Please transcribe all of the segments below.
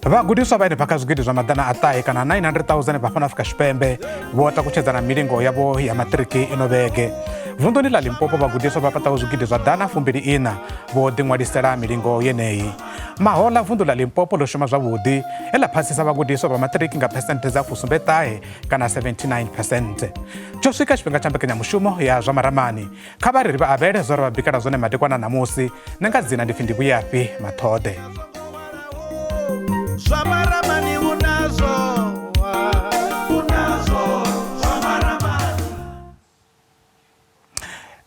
Vhagudiswa vha henefha kha zwigidi zwa maḓana a ṱahe kana 900,000 vha fhano Afrika Tshipembe vho takutshedza na milingo yavho ya maṱiriki ino vhege. Vunḓuni ḽa Limpopo vhagudiswa vha paṱaho zwigidi zwa ḓana fumbili iṋa vho ḓiṅwalisela milingo yeneyi. Mahoḽa vunḓu ḽa Limpopo ḽo shuma zwavhuḓi he ḽa phasisa vhagudiswa vha maṱiriki nga phesenthe dza fusumbe ṱahe kana 79 phesenthe. Tsho swika tshifhinga tsha mbekanyamushumo ya zwa maramani. Kha vha ri ri vha avhele zwo ra vha bikela zwone madekwana ṋamusi. Nṋe nga dzina ndi pfi ndi Vhuyafhi Maṱhoḓe. Zwa maramani u nazwo, u nazwo zwa maramani.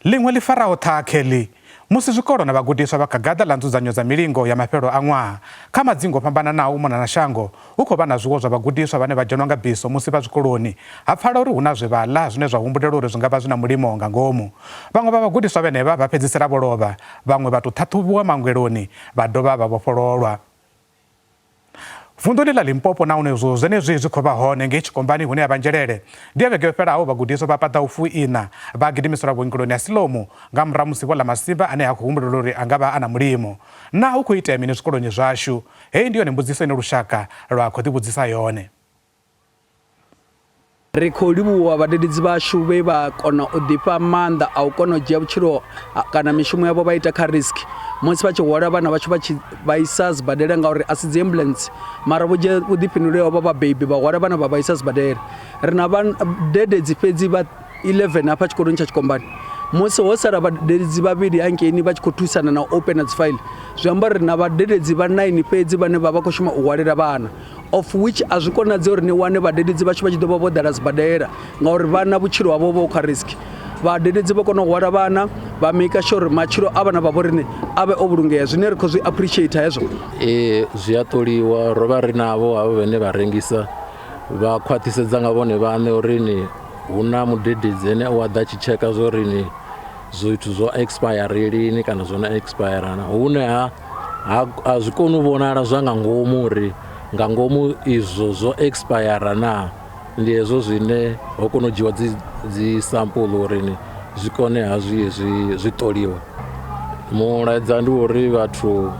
Ḽiṅwe ḽi faraho ṱhaha kheḽi, musi zwikolo na vhagudiswa vha kha gaḓa ḽa nzudzanyo dza milingo ya mafhelo a ṅwaha kha madzingu o fhambananaho u mona na shango, hu khou vha na zwiwo zwa vhagudiswa vhane vha dzhenwa nga biso musi vha zwikoloni. Ha pfala uri hu na zwe vha ḽa zwine zwa humbulelwa uri zwi nga vha zwi na mulimo nga ngomu. Vhaṅwe vha vhagudiswa vhenevha vha fhedzisela vho lovha, vhaṅwe vha tou ṱhaṱhuvhiwa maongeloni vha dovha vha vhofhololwa. Vunḓuni ḽa Limpopo nahone zwo zwenezwi zwi khou vha hone ngei Tshikombani hune ha vha Nzhelele. Ndi ya vhege yo fhelaho vhagudiswa vha paḓaho fuiṋa vha gidimiselwa vhuongeloni ha Silomu nga murahu musi vho ḽa masimba ane ha khou humbulelwa uri a nga vha a na mulimo. Naa hu khou itea mini zwikoloni zwashu? Heyi ndi yone mbudziso ine lushaka lwa khou ḓivhudzisa yone. Ri khou livhuwa vhadededzi vhashu vhe vha kona u ḓifha maanḓa a u kona u dzhia vhutshilo kana mishumo yavho vha ita kha risk musi vha tshi hwala vhana vhashu vha tshi vha isa sibadela ngauri a si dzi ambulance mara vho dzhia vhuḓifhinduleli havho vhabebi vha hwala vhana vha vha isa sibadela. Ri na vhadededzi fhedzi vha 11 hafha tshikoloni tsha Tshikombani musi ho sala vhadededzi vhavhili hangeini vha tshi khou thusana na u opena dzi faili zwi amba uri ri na vhadededzi vha 9 fhedzi vhane vha vha khou shuma u hwalela vhana. Of which a zwi konadzei uri ni wane vhadededzi vhashu vha tshi ḓo vha vho ḓala sibadela ngauri vhana vhutshilo havho vho kha risk. Vhadededzi vho kona u hwala vhana vha maker sure uri matshilo a vhana vha vho riṋe a vhe o vhulungea zwine ri khou zwi appreciate hezwo. Ee zwi a ṱoliwa ro vha ri navho havho vhane vha rengisa vha khwaṱhisedza nga vhone vhaṋe uri ni hu na mudededzi ane u a ḓa tshi tsheka zwo ri ni zwithu zwo expire lini kana zwo no expire na hune ha ha a zwi koni u vhonala zwa nga ngomu uri nga ngomu izwo zwo expire na ndi hezwo zwine ho kona u dzhiwa dzi dzi sample uri ni zwi kone ha zwi zwi zwi ṱoliwe. Mulaedza ndi uri vhathu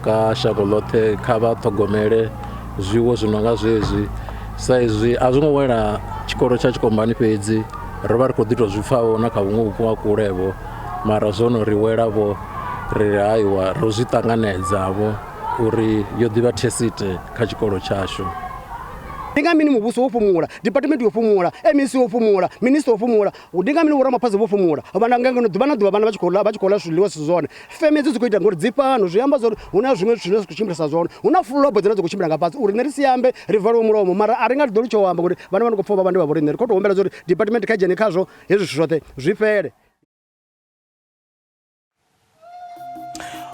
kha shango ḽoṱhe kha vha ṱhogomele zwiwo zwi no nga zwezwi sa izwi a zwi ngo wela tshikolo tsha Tshikombani fhedzi ro vha ri khou ḓi tou zwi pfha vho na kha vhuṅwe vhupo ha kule vho mara zwo no ri wela vho ri haiwa ro zwi ṱanganedza vho uri yo ḓivha thesite kha tshikolo tshashu. Ndi nga mini muvhuso wo fhumula, department yo fhumula, MEC wo fhumula, minister wo fhumula, ndi nga mini vhoramaphazi vho fhumula? Vhana nga ngeno ḓuvha na ḓuvha vhana vha tshi khou ḽa vha tshi khou ḽa zwiḽiwa zwi si zwone. Feme hedzo dzi khou ita ngori dzi fhano zwi amba zwori hu na zwiṅwe zwithu zwine zwa khou tshimbilisa zwone. Hu na fulobo dzine dza khou tshimbila nga fhasi uri riṋe ri si ambe ri valiwe mulomo mara a ri nga ḓo litsha u amba ngori vhana vha no khou pfha u vhavha ndi vha vho riṋe. Ri khou tou humbela zwa uri department kha dzhene khazwo hezwi zwithu zwoṱhe zwi fhele.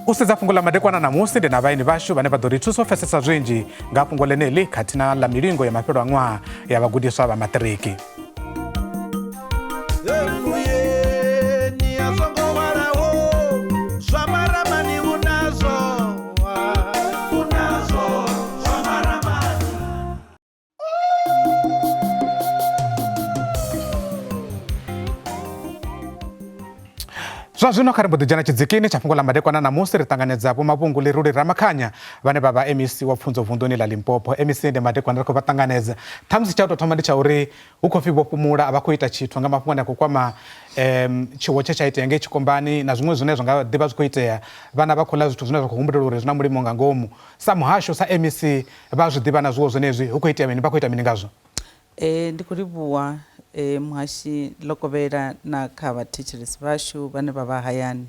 U sedza fhungo ḽa madekwana ṋamusi ndi na vhaeni vhashu vhane vha ḓo ri thusa u pfesesa zwinzhi nga fhungo ḽeneḽi khathihi na ḽa milingo ya mafhelo a ṅwaha ya vhagudiswa vha maṱiriki. Zwa zwino kha ri mbo ḓi dzhena tshidzikini tsha fhungo ḽa madekwana ṋamusi ri ṱanganedza Vho Mavhungu Ḽiruli Ramakhanya vhane vha vha MEC wa pfunzo vunḓuni ḽa Limpopo. MEC ndi madekwana ri khou vha ṱanganedza. Ṱhamusi tsha u tou thoma ndi tsha uri hu khou pfi vho fhumula a vha khou ita tshithu nga mafhungo ane a khou kwama um tshiwo tshe tsha itea ngei Tshikombani na zwiṅwe zwine zwa nga ḓivha zwi khou itea. Vhana vha khou ḽa zwithu zwine zwa khou humbulelwa uri zwi na mulimo nga ngomu. Sa muhasho sa MEC vha zwi ḓivha na zwiwo zwenezwi hu khou itea mini vha khou ita mini ngazwo? Ee, ndi khou livhuwa eh, muhashi Lokovhela na kha vhathetshelesi vhashu vhane vha vha hayani.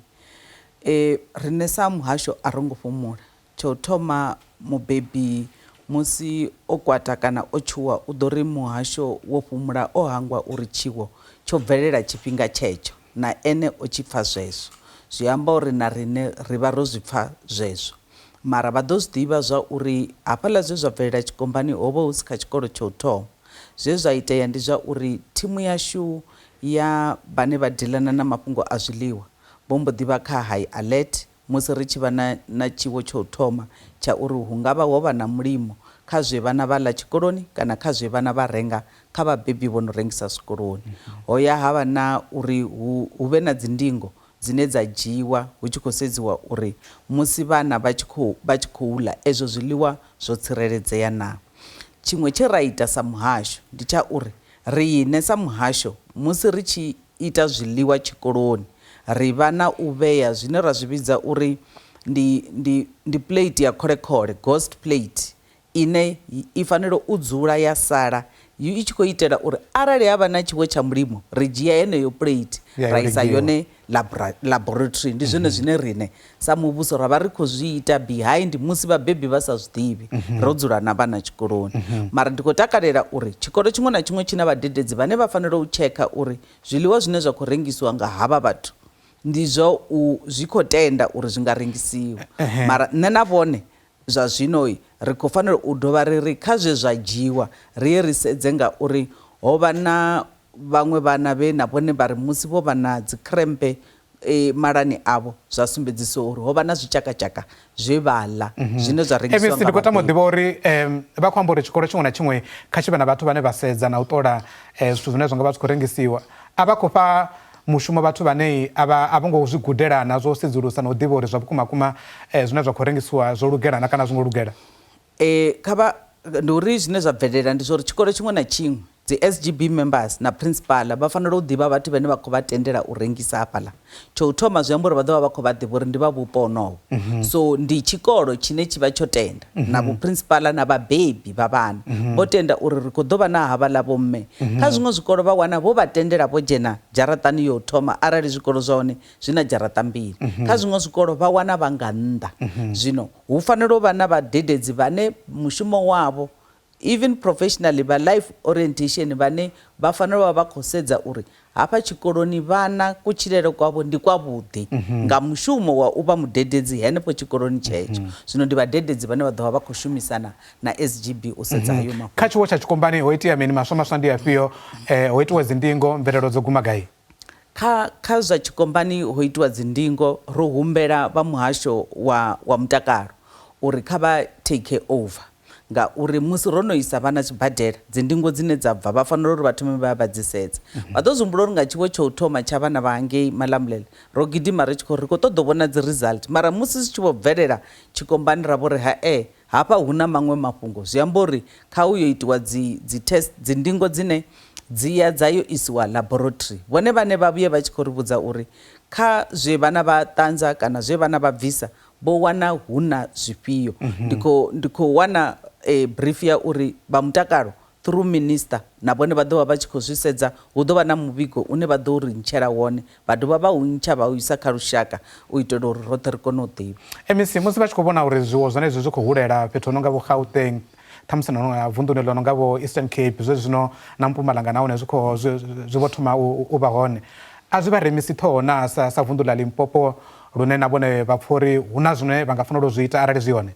Eh, riṋe sa muhasho a ro ngo fhumula. Tsha u thoma mubebi musi o kwata kana o tshuwa u ḓo ri muhasho wo fhumula o hangwa uri tshiwo tsho bvelela tshifhinga tshetsho na ene o tshi pfa zwezwo. Zwi amba uri na riṋe ri vha ro zwi pfa zwezwo. Mara vha ḓo zwi ḓivha zwa uri hafhaḽa zwe zwa bvelela tshikombani ho vha hu si kha tshikolo tsha u thoma. Zwe zwa itea ndi zwa uri thimu yashu ya vhane vha diḽana na mafhungo a zwiḽiwa vho mbo ḓi vha kha high alert musi ri tshi vha na na tshiwo tsha u thoma tsha uri hu nga vha ho vha na mulimo kha zwe vhana vha ḽa tshikoloni kana kha zwe vhana vha renga kha vhabebi vho no rengisa zwikoloni. Ho ya ha vha na uri hu hu vhe na dzindingo dzine dza dzhiiwa hu tshi khou sedziwa uri musi vhana vha tshi khou vha tshi khou ḽa ezwo zwiḽiwa zwo tsireledzea naa. Tshiṅwe tshe ra ita sa muhasho ndi tsha uri riṋe sa muhasho musi ri tshi ita zwiḽiwa tshikoloni ri vha na u vhea zwine ra zwi vhidza uri ndi, ndi, ndi plate ya kholekhole, ghost plate, ine i fanela u dzula ya sala i tshi khou itela uri arali ha vha na tshiwo tsha mulimo ri dzhia heneyo plate ra isa yone laboratory. Ndi zwone zwine riṋe sa muvhuso ra vha ri khou zwi ita behind musi vhabebi vha sa zwi ḓivhi, ro dzula na vhana tshikoloni. Mara ndi khou takalela uri tshikolo tshiṅwe na tshiṅwe tshi na vhadededzi vhane vha fanela u tshekha uri zwiḽiwa zwine zwa khou rengisiwa nga havha vhathu ndi zwo u zwi khou tenda uri zwi nga rengisiwa. Mara nṋe na vhone zwa zwino ri khou fanela u dovha ri ri kha zwe zwa dzhiiwa ri ye ri sedze, ngauri ho vha na vhaṅwe vhana vhe na vhone vha ri musi vho vha na dzi krempe malani avho zwa sumbedzisa uri ho vha na zwitshakatshaka zwe vha ḽa zwine zwa rengisiwa nga. Ndi khou tama u ḓivha uri vha khou amba uri tshikolo tshiṅwe na tshiṅwe kha tshi vhe na vhathu vhane vha sedza na u ṱola zwithu zwine zwa nga vha zwi khou rengisiwa. A vha khou fha mushumo vhathu vhane a vha a vho ngo zwi gudela na zwo sedzulusa na u ḓivha uri zwa vhukuma kuma zwine zwa khou rengisiwa zwo lugela na kana zwo ngo lugela? Kha vha ndi uri zwine zwa bvelela ndi zwa uri tshikolo tshiṅwe na tshiṅwe dzi SGB members na principal vha fanela u ḓivha vhathu vhane vha khou vha tendela u rengisa hafhaḽa. Tsho u thoma zwi amba uri vha ḓo vha vha khou vha ḓivha uri ndi vha vhupo honoho. So ndi tshikolo tshine tshi vha tsho tenda na vho principal na vhabebi vha vhana vho tenda uri ri khou ḓo vha na havhaḽa vho mme. Kha zwiṅwe zwikolo vha wana vho vha tendela vho dzhena dzharaṱani yo thoma arali zwikolo zwa hone zwi na dzharaṱa mbili. Kha zwiṅwe zwikolo vha wana vha nga nnḓa. Zwino hu fanela u vha na vhadededzi vhane mushumo wavho even professionally vha life orientation vhane vha fanela u vha vha khou sedza uri hafha tshikoloni vhana kutshilele kwavho ndi kwavhuḓi nga mushumo wa u vha mudededzi henefho tshikoloni tshetsho. Zwino ndi vhadededzi vhane vha ḓo vha vha khou shumisana na SGB u sedza hayo mafhungo. Kha tshiwo tsha Tshikombani ho itea mini? Maswa maswa ndi afhio? Ho itiwa dzindingo, mvelelo dzo guma gai? Kha kha zwa Tshikombani ho itiwa dzindingo, ro humbela vha muhasho wa wa mutakalo uri kha vha take over ngauri musi ro no isa vhana tshibadela dzindingo dzine dza bva vha fanela uri vha thome vha ya vha dzi sedza. Vha ḓo zwi humbula uri nga tshiwo tsha u thoma tsha vhana vha hangei Malamulele ro gidima ri tshi khou ri khou ṱoḓa u vhona dzi result mara musi zwi tshi vho bvelela Tshikombani ra vho ri hae hafha hu na maṅwe mafhungo zwi amba uri kha hu yo itiwa dzi dzi test dzi ndingo dzine dzi ya dza yo isiwa laboratory. Vhone vhane vha vhuye vha tshi khou ri vhudza uri kha zwe vhana vha ṱanza kana zwe vhana vha bvisa vho wana hu na zwifhio. Ndi khou ndi khou wana brief ya uri vha mutakalo through minister na vhone vha ḓo vha vha tshi khou zwi sedza, hu ḓo vha na muvhigo une vha ḓo ri ntshela wone vha dovha vha u ntsha vha u isa kha lushaka u itela uri roṱhe ri kone u ḓivha. MEC, musi vha tshi khou vhona uri zwiwo zwenezwi zwi khou hulela fhethu hu no nga vho Gauteng, ṱhamusi na nga vunḓuni ḽo no nga vho Eastern Cape, zwezwino na Mpumalanga na hone zwi khou zwi vho thoma u vha hone, a zwi vha remisi ṱhoho naa sa, sa vunḓu ḽa Limpopo lune na vhone vha pfa uri hu na zwine vha nga fanela u zwi ita arali zwi hone?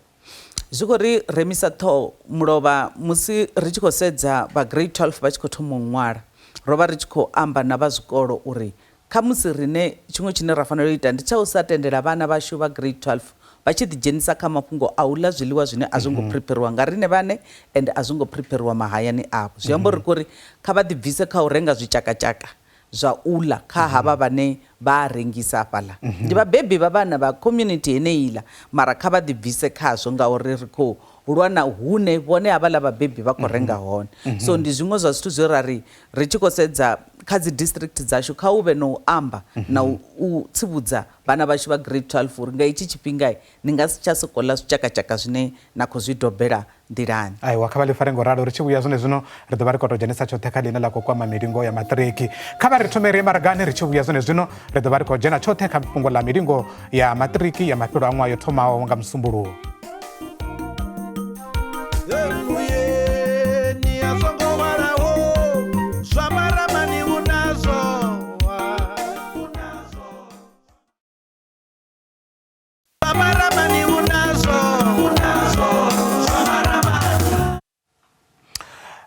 Zwi khou ri remisa ṱhoho mulovha musi ri tshi khou sedza vha grade 12 vha tshi khou thoma u ṅwala, ro vha ri tshi khou amba na vha zwikolo uri khamusi riṋe tshiṅwe tshine ra fanela u ita ndi tsha u sa tendela vhana vhashu vha grade 12 vha tshi ḓidzhenisa kha mafhungo a u ḽa zwiḽiwa zwine a zwo ngo prepariwa nga riṋe vhaṋe ende a zwo ngo prepariwa mahayani avho. Zwi amba uri ri khou ri kha vha ḓibvise kha u renga zwitshakatshaka zwa u ḽa kha havha vhane vha a rengisa hafhaḽa. Ndi vhabebi vha vhana vha community heneiḽa mara kha vha ḓibvise khazwo ngauri ri khou lwa na hune vhone havhaḽa vhabebi vha khou renga hone. So ndi zwiṅwe zwa zwithu zwe ra ri ri tshi khou sedza kha dzi district dzashu kha hu vhe na u amba na u tsivhudza vhana vhashu vha grade 12 uri nga hetshi tshifhinga ni nga si tsha sokou ḽa zwitshakatshaka zwine na khou zwi dobela nḓilani. Aiwa, kha vha ḽi fare ngauralo. Ri tshi vhuya zwenezwino ri ḓo vha ri khou tou dzhenisa tshoṱhe kha ḽine ḽa khou kwama milingo ya maṱiriki. Kha vha ri thome ri ye maragani, ri tshi vhuya zwenezwino ri ḓo vha ri khou dzhena tshoṱhe kha fhungo ḽa milingo ya maṱiriki ya mafhelo a ṅwaha yo thomaho nga Musumbuluwo.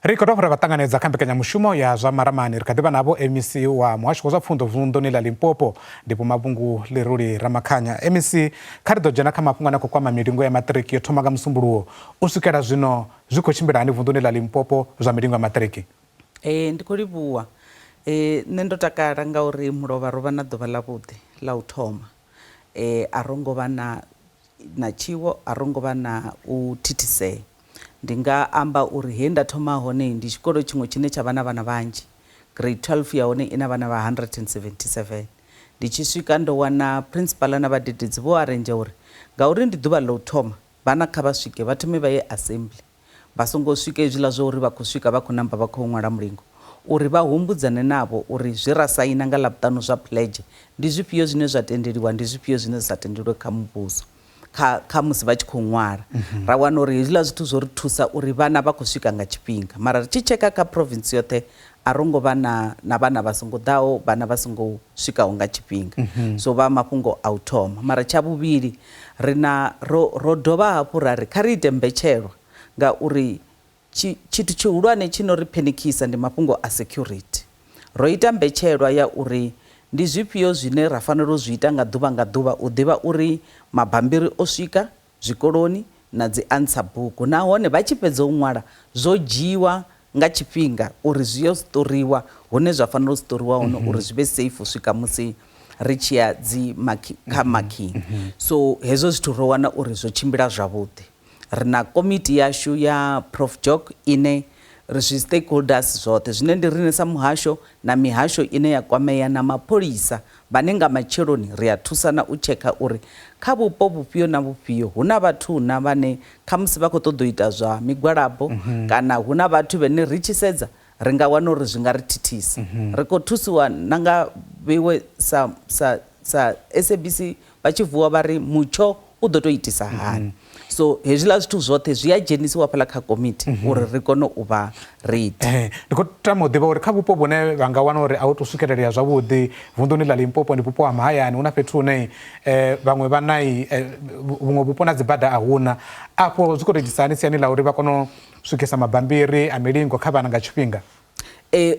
Ri khou dovha ra vha ṱanganedza kha mbekanyamushumo ya zwa maramani. Ri kha ḓi vha navho MEC wa muhasho wa zwa pfunzo vunḓuni ḽa Limpopo, ndi Vho Mavhungu Leruli Ramakhanya. MEC, kha ri ḓo dzhena kha mafhungo ane a khou kwama milingo ya maṱiriki yo thoma nga Musumbuluwo. U swikela zwino zwi khou tshimbila hani vunḓuni ḽa Limpopo zwa milingo ya maṱiriki? Ee, ndi khou livhuwa. Nṋe ndo takala ngauri mulovha ro vha na ḓuvha ḽavhuḓi ḽa u thoma. A ro ngo vha na na tshiwo, a ro ngo vha na u thithisea. Ndi nga amba uri he nda thoma hone ndi tshikolo tshiṅwe tshine tsha vha na vhana vhanzhi, grade 12 ya hone i na vhana vha 177. Ndi tshi swika ndo wana principal na vhadededzi vho arrange uri ngauri ndi ḓuvha ḽa u thoma, vhana kha vha swike vha thome vha ye assembly. Vha songo swika hezwiḽa zwa uri vha khou swika vha khou namba vha khou ṅwala mulingo, uri vha humbudzane navho uri zwe ra saina nga Ḽavhuṱanu zwa pledge ndi zwifhio zwine zwa tendeliwa ndi zwifhio zwine zwa sa tendeliwe kha muvhuso kha kha musi vha tshi khou ṅwala. Ra wana uri hezwiḽa zwithu zwo ri thusa uri vhana vha khou swika nga tshifhinga, mara ri tshi tsheka kha province yoṱhe a ro ngo vha na na vhana vha songo ḓaho, vhana vha songo swikaho nga tshifhinga. So vha mafhungo a u thoma. Mara tsha vhuvhili ri na ro ro dovha hafhu ra ri kha ri ite mbetshelwa ngauri tshi tshithu tshihulwane tshi no ri phenikisa ndi mafhungo a security. Ro ita mbetshelwa ya uri ndi zwifhio zwine ra fanela u zwi ita nga ḓuvha nga ḓuvha u ḓivha uri mabambiri o swika zwikoloni na dzi answer book nahone vha tshi fhedza u ṅwala zwo dzhiiwa nga tshifhinga uri zwi yo siṱoriwa hune zwa fanela u siṱoriwa hone uri zwi vhe safe u swika musi ri tshi ya dzi kha marking. So hezwo zwithu ro wana uri zwo tshimbila zwavhuḓi. Ri na komiti yashu ya Prof Jok ine ri zwi stakeholders zwoṱhe zwine ndi riṋe sa muhasho na mihasho ine ya kwamea na mapholisa vhane nga matsheloni ri a thusana u tshekha uri kha vhupo vhufhio na vhufhio hu na vhathu na vhane khamusi vha khou ṱoḓa u ita zwa migwalabo kana hu na vhathu vhane ri tshi sedza ri nga wana uri zwi nga ri thithisa. Ri khou thusiwa na nga vheiwe sa sa sa SABC vha tshi vuwa vha ri mutsho u ḓo tou itisa hani. So hezwiḽa zwithu zwoṱhe zwi a dzhenisiwa fhaḽa kha komiti uri ri kone u vha ready. Ndi khou tama u ḓivha uri kha vhupo vhune vha nga wana uri a hu tou swikelelea zwavhuḓi vunḓuni ḽa Limpopo, ndi vhupo ha mahayani, hu na fhethu hune vhaṅwe vha na vhuṅwe vhupo na dzibada a huna, afho zwi khou tou itisa hani siani ḽa uri vha kone u swikisa mabambiri a milingo kha vhana nga tshifhinga?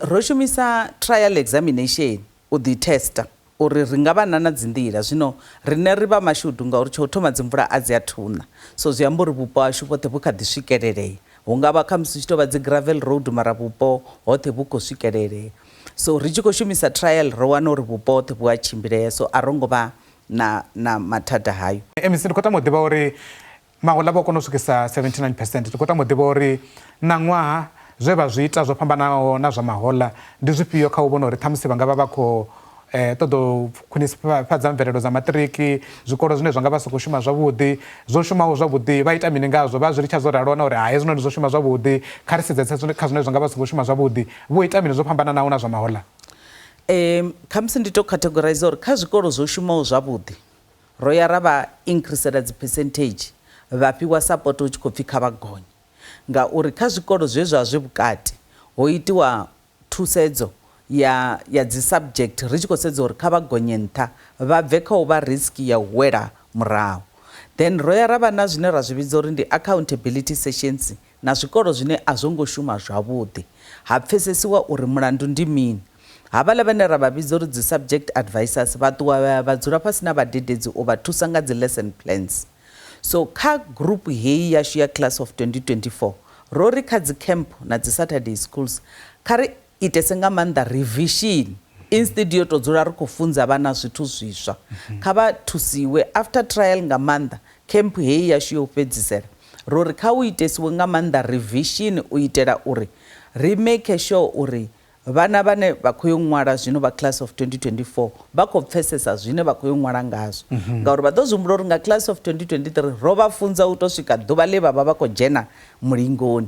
Ro shumisa trial examination u ḓi testa uri ri nga vha na na dzi nḓila. Zwino riṋe ri vha mashudu ngauri tsha u thoma dzi mvula a dzi athu na, so zwi amba uri vhupo hashu vhoṱhe vhu kha ḓi swikelelea. Hu nga vha khamusi hu tshi tou vha dzi gravel road mara vhupo hoṱhe vhu khou swikelelea. So ri tshi khou shumisa trial ro wana uri vhupo hoṱhe vhu a tshimbilea, so a ro ngo vha na na mathada hayo. MEC, ndi khou tama u ḓivha uri Mahoḽa vho kona u swikisa 79 percent. Ndi khou tama u ḓivha uri ṋaṅwaha zwe vha zwi ita zwo fhambanaho na zwa mahoḽa ndi zwifhio kha u vhona uri ṱhamusi vha nga vha vha khou ṱoḓa u khwinisifhadza mvelelo dza maṱiriki, zwikolo zwine zwa nga vha sokou shuma zwavhuḓi, zwo shumaho zwavhuḓi vha ita mini ngazwo, vha zwi litsha zwo ralo na uri hai hezwinoni zwo shuma zwavhuḓi, kha ri sedzese kha zwine zwa nga vha songo shuma zwavhuḓi. Vho ita mini zwo fhambananaho na zwa mahoḽa? Khamusi ndi tou categorize uri kha zwikolo zwo shumaho zwavhuḓi Ro ya ra vha increasela dzi percentage vha fhiwa support hu tshi khou pfi kha vha gonye ngauri kha zwikolo zwe zwa zwi vhukati ho itiwa thusedzo ya ya dzi subject ri tshi khou sedza uri kha vha gonye nṱha vha bve kha u vha risk ya u wela murahu. Then ro ya ra vha na zwine ra zwi vhidza uri ndi accountability sessions na zwikolo zwine a zwo ngo shuma zwavhuḓi, ha pfesesiwa uri mulandu ndi mini. Havhaḽa vhane ra vha vhidza uri dzi subject advisers vha ṱuwa vha ya vha dzula fhasi na vhadededzi u vha thusa nga dzi lesson plans. So kha group heyi yashu ya class of 2024 ro ri kha dzi camp na dzi Saturday schools kha ri itese nga maanḓa revision instead yo tou dzula ri khou funza vhana zwithu zwiswa. Kha vha thusiwe after trial nga maanḓa camp heyi yashu yo u fhedzisela ro ri kha hu itesiwe nga maanḓa revision u itela uri ri make sure uri vhana vhane vha khou yo ṅwala zwino vha class of 2024 vha khou pfesesa zwine vha khou yo ṅwala ngazwo. Ngauri vha ḓo zwi humbula uri nga class of 2023 ro vha funza u tou swika ḓuvha ḽe vha vha vha khou dzhena mulingoni.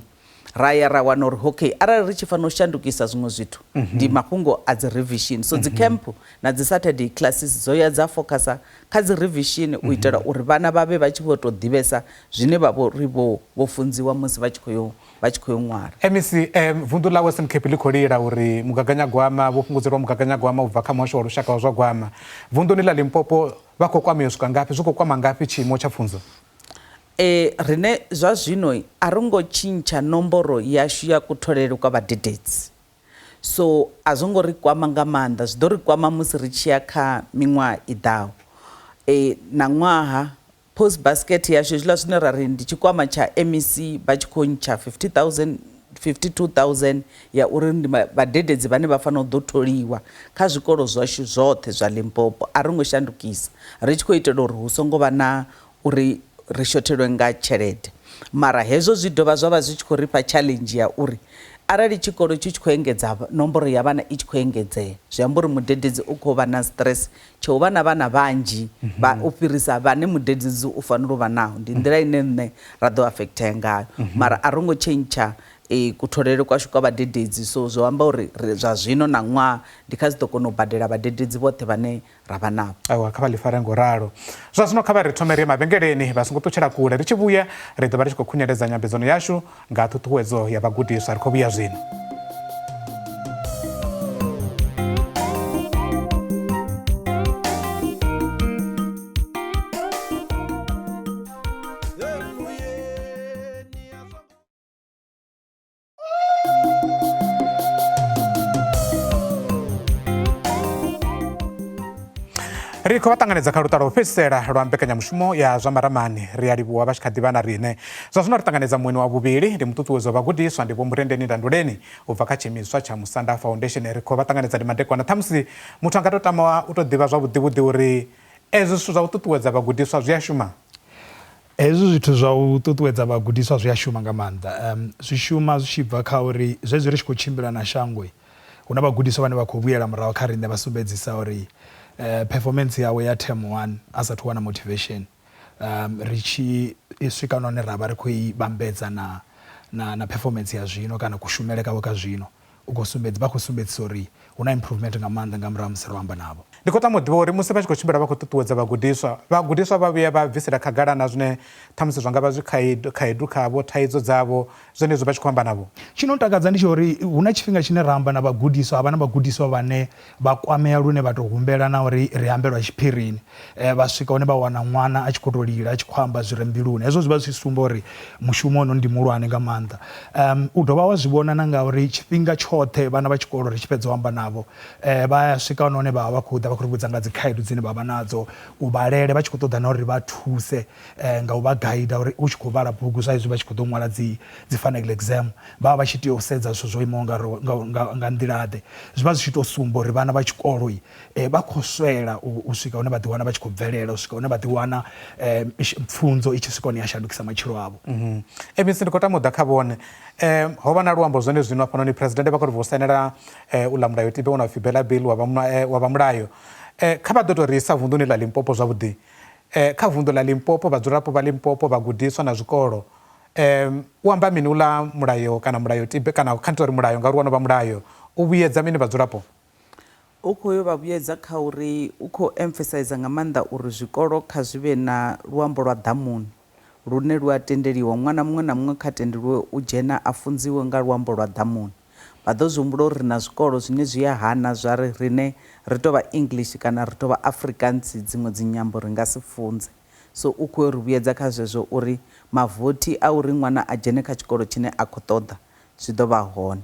Ra ya ra wana uri okay arali ri tshi fanela u shandukisa zwiṅwe zwithu ndi mafhungo a dzi revision. So dzi camp na dzi Saturday classes dzo ya dza focusa kha dzi revision u itela uri vhana vha vhe vha tshi vho tou ḓivhesa zwine vha vho ri vho vho funziwa musi vha tshi khou yo vha tshi khou yo ṅwala. MEC, vunḓu ḽa Western Cape ḽi khou lila uri mugaganyagwama vho fhungudzelwa mugaganyagwama u bva kha muhasho wa lushaka wa zwa gwama. Vunḓuni ḽa Limpopo vha khou kwamea u swika ngafhi? Zwi khou kwama ngafhi tshiimo tsha pfunzo? Rine zwa zwino a ro ngo tshintsha nomboro yashu ya kutholele kwa vhadededzi, so a zwo ngo ri kwama nga maanḓa. Zwi ḓo ri kwama musi ri tshi ya kha miṅwaha i ḓaho. Na ṅwaha post basket yashu hezwiḽa zwine ra ri ndi tshikwama tsha MEC vha tshi khou ntsha 50,000 52,000 ya uri ndi vhadededzi vhane vha fanela u ḓo tholiwa kha zwikolo zwashu zwoṱhe zwa Limpopo, a ro ngo shandukisa ri tshi khou itela uri hu songo vha na uri ri shothelwe nga tshelede. Mara hezwo zwi dovha zwa vha zwi tshi khou ri fha challenge ya uri arali tshikolo tshi tshi khou engedza nomboro ya vhana i tshi khou engedzea, zwi amba uri mudededzi u khou vha na stress tsha u vha na vhana vhanzhi vha u fhirisa vhane mudededzi u fanela u vha naho. Ndi nḓila ine nṋe ra ḓo affectea ngayo. Mara a ro ngo tshentsha kutholele kwashu kwa vhadededzi, so zwo amba uri zwa zwino na ṅwaha ndi kha zwi ḓo kona u badela vhadededzi vhoṱhe vhane ra vha navho. Aiwa, kha vha ḽi fare ngo ralo. Zwa zwino kha vha ri thome ri ye mavhengeleni, vha songo ṱutshela kule. Ri tshi vhuya ri ḓo vha ri tshi khou khunyeledza nyambedzano yashu nga ṱhuṱhuwedzo ya vhagudiswa. Ri khou vhuya zwino. Ri khou vha ṱanganedza kha luṱa lwa u fhedzisela lwa mbekanyamushumo ya zwa maramani. Ri a livhuwa vha tshi kha ḓivha na riṋe. Zwa zwino ri ṱanganedza mueni wa vhuvhili, ndi muṱuṱuwedzi wa vhagudiswa, ndi Vho Murendeni Ndanduleni u bva kha tshiimiswa tsha Musanda Foundation. Ri khou vha ṱanganedza ndi madekwana. Ṱhamusi muthu a nga tou tama u tou ḓivha zwavhuḓi vhuḓi uri ezwi zwithu zwa u ṱuṱuwedza vhagudiswa zwi a shuma? Hezwi zwithu zwa u ṱuṱuwedza vhagudiswa zwi a shuma nga maanḓa. Zwi shuma zwi tshi bva kha uri zwezwi ri tshi khou tshimbila na shango, hu na vhagudiswa vhane vha khou vhuyela murahu kha riṋe vha sumbedzisa uri performance yawe ya term one a sathu wana motivation ri tshi swika na hune ra vha ri khou i vhambedza na na na performance ya zwino kana kushumele kavho ka zwino. U khou sumbedza, vha khou sumbedzisa uri hu na improvement nga maanḓa nga murahu ha musi ro amba navho. Ndi khou tama u ḓivha uri musi vha tshi khou tshimbila vha khou ṱuṱuwedza vhagudiswa, vhagudiswa vha vhuya vha bvisela khagala na zwine ṱhamusi zwa nga vha zwi khaedu, khaedu khavho, thaidzo dzavho, zwenezwi vha tshi khou amba navho? Tshi no ntakadza ndi tsha uri hu na tshifhinga tshine ra amba na vhagudiswa, ha vha na vhagudiswa vhane vha kwamea lune vha tou humbela na uri ri ambe lwa tshiphirini. Vha swika hune vha wana ṅwana a tshi khou tou lila, a tshi khou amba zwi re mbiluni. Hezwo zwi vha zwi tshi sumba uri mushumo hono ndi muhulwane nga maanḓa. U dovha wa zwi vhona na nga uri tshifhinga tshoṱhe vhana vha tshikolo ri tshi fhedza u amba navho, vha ya swika hone vha vha vha khou ḓa vha khou ri vhudza nga dzi khaedu dzine vha vha nadzo, kuvhalele, vha tshi khou ṱoḓa na uri ri vha thuse nga u vha gaida uri u tshi khou vhala bugu sa izwi vha tshi khou ḓo ṅwala dzi dzi final exam vha vha vha tshi tea u sedza zwithu zwo imaho nga nga nga nḓila ḓe. Zwi vha zwi tshi tou sumba uri vhana vha tshikolo vha khou swela u swika hune vha ḓiwana vha tshi khou bvelela, u swika hune vha ḓiwana pfunzo i tshi swika hune ya shandukisa matshilo avho. MEC ndi khou tama u ḓa kha vhone. Ho vha na luambo zwone zwino hafhanoni Phresidennde vha khou ri vho sainela uḽa mulayotibe une wa pfi Bela Bill wa vha mulayo. Kha vha ḓo tou ri isa vunḓuni ḽa Limpopo zwavhuḓi. Kha vunḓu ḽa Limpopo, vhadzulapo vha Limpopo, vhagudiswa na zwikolo, u amba mini uḽa mulayo kana mulayotibe kana kha ndi tou ri mulayo ngauri wo no vha mulayo, u vhuyedza mini vhadzulapo? U khou yo vha vhuyedza kha uri u khou emphasizer nga maanḓa uri zwikolo kha zwi vhe na luambo lwa ḓamuni lune lu a tendeliwa, ṅwana muṅwe na muṅwe kha tendeliwe u dzhena a funziwe nga luambo lwa ḓamuni. Vha ḓo zwi humbula uri ri na zwikolo zwine zwi a hana zwa ri riṋe ri tou vha English kana ri tou vha Afrikaans dziṅwe dzinyambo ri nga si funze. So u khou yo ri vhuyedza kha zwezwo uri mavothi a uri ṅwana a dzhene kha tshikolo tshine a khou ṱoḓa zwi ḓo vha hone.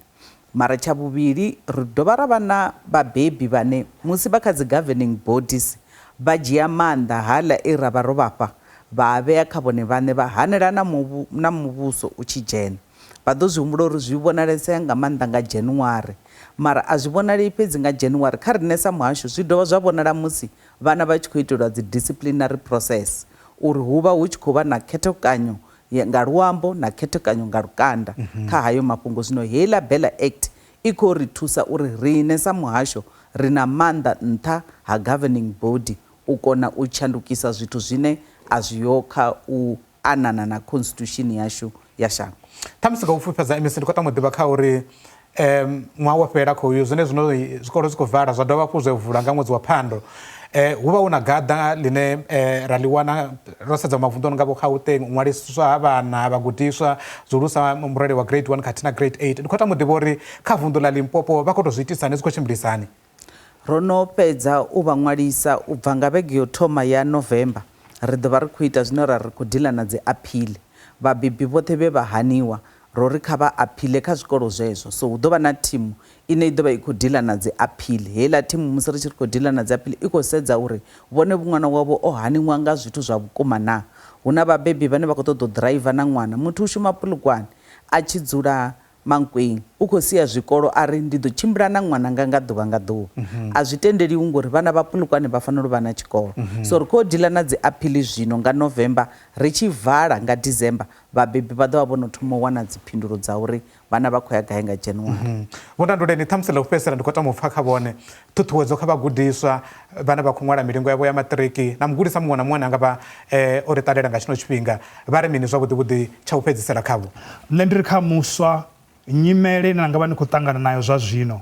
Mara tsha vhuvhili, ri dovha ra vha na vhabebi vhane musi vha kha dzi governing bodies vha dzhia maanḓa haaḽa e ra vha ro vha fha vha a vhea kha vhone vhaṋe vha hanela na na muvhuso u tshi dzhena. Vha ḓo zwi humbula uri zwi vhonalesea nga maanḓa nga January. Mara a zwi vhonalei fhedzi nga January, kha riṋe sa muhasho zwi dovha zwa vhonala musi vhana vha tshi khou itelwa dzi disciplinary process uri hu vha hu tshi khou vha na khethekanyo nga luambo na khethekanyo nga lukanda kha hayo mafhungo. Zwino heiḽa Bela Act i khou ri thusa uri riṋe sa muhasho ri na maanḓa nṱha ha governing body u kona u tshandukisa zwithu zwine a zwiho kha u anana na constitution yashu ya shango. Ṱhamusi nga u pfufhedza MEC ndi khou tama u ḓivha kha uri ṅwaha wo fhela khoyu zwone zwino zwikolo zwi khou vala zwa dovha hafhu zwa vula nga ṅwedzi wa Phando. Hu vha hu na gaḓa ḽine ra ḽi wana ro sedza mavunḓu ano nga vho Gauteng u ṅwaliswa ha vhana vhagudiswa zwihulusa murole wa grade 1 khathihi na grade 8. Ndi khou tama u ḓivha uri kha vunḓu ḽa Limpopo vha khou tou zwi itisa hani, zwi khou tshimbilisa hani? Ro no fhedza u vha ṅwalisa u bva nga vhege yo thoma ya November ri ḓo vha ri khou ita zwine ra ri khou dealer na dzi appeal. Vhabebi vhoṱhe vhe vha haniwa ro ri kha vha appeal kha zwikolo zwezwo. So hu ḓo vha na thimu ine i ḓo vha i khou dealer na dzi appeal. Heiḽa thimu musi ri tshi ri khou dealer na dzi appeal i khou sedza uri vhone ṅwana wavho o haniwa nga zwithu zwa vhukuma naa. Hu na vhabebi vhane vha khou ṱoḓa u driver na ṅwana, muthu u shuma Polokwane a tshi dzula Mankweng u khou sia zwikolo a ri ndi ḓo tshimbila na ṅwananga nga ḓuvha nga ḓuvha. A zwi tendeliwi ngori vhana vha Polokwane vha fanela u vha na tshikolo. So ri khou dealer na dzi appeal zwino nga November ri tshi vala nga December vhabebi vha ḓo vha vho no thoma u wana dzi phindulo dza uri vhana vha khou ya gai nga January. Vho Ndanduleni, ṱhamusi ḽa u fhedzisela ndi khou tama u pfa kha vhone ṱhuṱhuwedzo kha vhagudiswa vhane vha khou ṅwala milingo yavho ya maṱiriki na mugudiswa muṅwe na muṅwe ane a nga vha o ri ṱalela nga tshino tshifhinga vha ri mini zwavhuḓi vhuḓi tsha u fhedzisela khavho? Nṋe ndi ri kha muswa, nyimele ine na nga vha ni khou ṱangana nayo zwa zwino,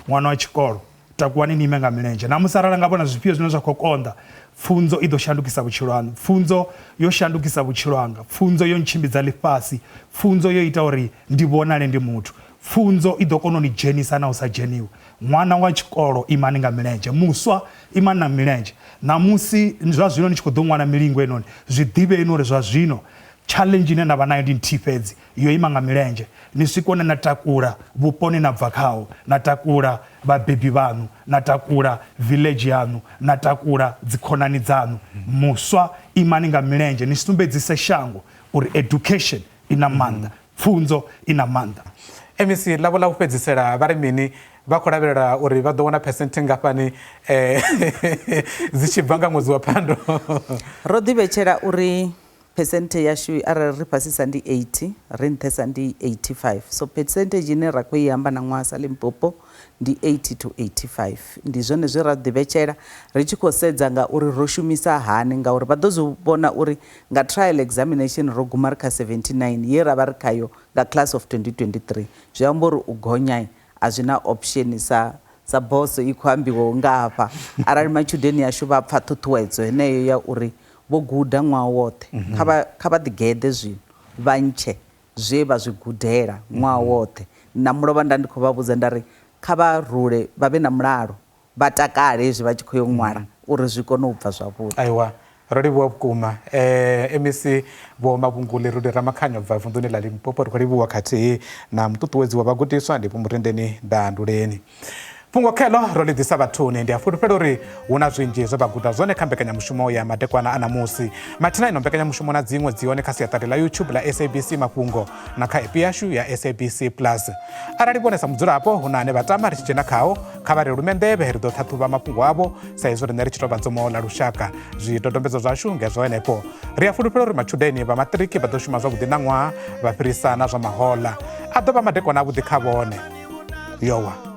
ṅwana wa tshikolo, takuwani ni ime nga milenzhe. Na musi arali a nga vhona zwifhio zwine zwa khou konḓa, pfunzo i ḓo shandukisa vhutshilo haṋu. Pfunzo yo shandukisa vhutshilo hanga. Pfunzo yo ntshimbidza ḽifhasi. Pfunzo yo ita uri ndi vhonale ndi muthu. Pfunzo i ḓo kona u ni dzhenisa na u sa dzheniwa. Ṅwana wa tshikolo, imani nga milenzhe. Muswa, imani na milenzhe. Ṋamusi, zwa zwino ni tshi khou ḓo ṅwala milingo heinoni, zwi ḓivheni uri zwa zwino challenge ine na vha nayo ndi nthihi fhedzi, yo ima nga milenzhe. Ni swike hune na takula vhuponi na bva khaho, na takula vhabebi vhaṋu, na takula village yaṋu, na takula dzikhonani dzaṋu. Muswa, imani nga milenzhe ni sumbedzise shango uri education i na maanḓa. Pfunzo i na maanḓa. MEC ḽavho ḽa u fhedzisela vha ri mini? Vha khou lavhelela uri vha ḓo wana phesenthe nngafhani dzi tshi bva nga ṅwedzi wa Phando? Ro ḓivhetshela uri phesenthe yashu arali ri fhasisa ndi 80, ri nṱhesa ndi 85. So percentage ine ra khou i amba na ṅwaha sa Limpopo ndi 80 to 85. Ndi zwone zwe ra ḓivhetshela ri tshi khou sedza ngauri ro shumisa hani ngauri vha ḓo zwi vhona uri Nga trial examination ro guma ri kha 79 ye ra vha ri khayo nga class of 2023. Zwi amba uri u gonya a zwi na option sa sa boso i khou ambiwaho nga hafha. Arali matshudeni ashu vha pfa ṱhuṱhuwedzo heneyo ya uri vho guda ṅwaha woṱhe, kha vha kha vha ḓigeḓe zwino vha ntshe zwe vha zwi gudela ṅwaha woṱhe. Na mulovha nda ndi khou vha vhudza nda ri kha vha rule vha vhe na mulalo vha takale hezwi vha tshi khou yo ṅwala uri zwi kone u bva zwavhuḓi. Aiwa, ro livhuwa vhukuma MEC Vho Mavhunguli Rudi Ramakhanyo bva vunḓuni ḽa Limpopo. Ri khou livhuwa khathihi na muṱuṱuwedzi wa vhagudiswa ndi Vho Murendeni Ndanduleni. Fhungo kheḽo ro ḽi ḓisa vhathuni. Ndi a fulufhela uri hu na zwinzhi zwe vha guda zwone kha mbekanyamushumo ya madekwana a ṋamusi. Mathina ino mbekanyamushumo na dziṅwe dzi hone kha siaṱari ḽa YouTube ḽa SABC Mafhungo na kha app yashu ya SABC Plus. Arali vhone sa mudzulapo hu na ane vha tama ri tshi dzhena khao, kha vha ri lume nḓevhe, ri ḓo ṱhaṱhuvha mafhungo avho sa izwi riṋe ri tshi tou vha dzomo ḽa lushaka. Zwidodombedzo zwashu ngezwo henefho. Ri a fulufhela uri matshudeni vha maṱiriki vha ḓo shuma zwavhuḓi ṋaṅwaha vha fhirisa na zwa mahoḽa. A ḓo vha madekwana avhuḓi kha vhone. Yowa.